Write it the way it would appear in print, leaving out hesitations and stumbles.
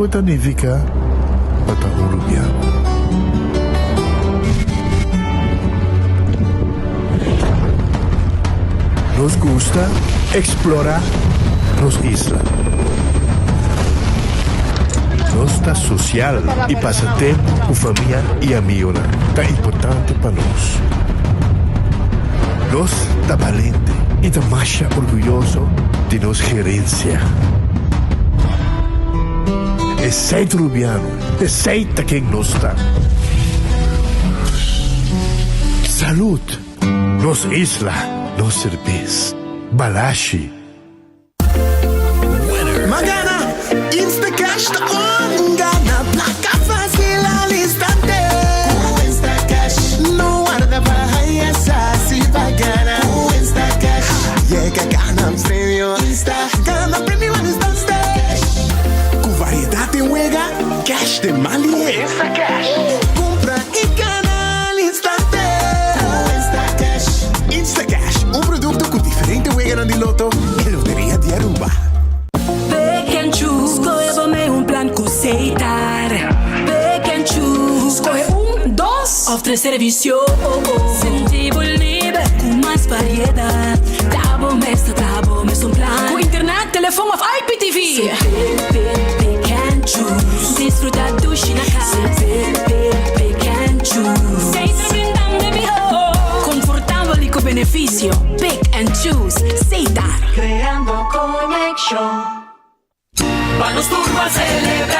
Kiko ta nifiká pa ta un rubiano? Nos gusta eksplorá nos isla. Nos ta sosial i pasa tempu ku famia i amigonan ta importante pa nos. Nos ta balente i ta masha orguyoso di nos gerensia. Esei ta Rubiano, esei ta ken nos ta. Salud! Nos isla, nos serbes. Balashi. Ma gana! Instacash ta on! Gana placa facil al instante! Cu Instacash no warda pa haya sa si pa gana. Cu Instacash yega gana premio. Insta gana premio al instante! Cu variedad den wega, cash den man lihe. Instacash cumpra y gana al instante! Cu Instacash. Instacash, un producto cu diferente weganan di loto e Loteria di Aruba. Pick and choose, scohe bo mee un plan cu Setar. Pick and choose, scohe un, dos of tres servicio. Sinti bo liber cu mas variedad. Ta bo mes ta traha bo mes un plan. Cu internet, telefon of IPTV. Pick, pick, pick and choose. Disfruta dushi na cas. Pick, pick, pick and choose. Setar brindando e miho. Confortabel y cu beneficio. Pick and choose. Setar. Creando conexion. Pa nos tur pa celebra.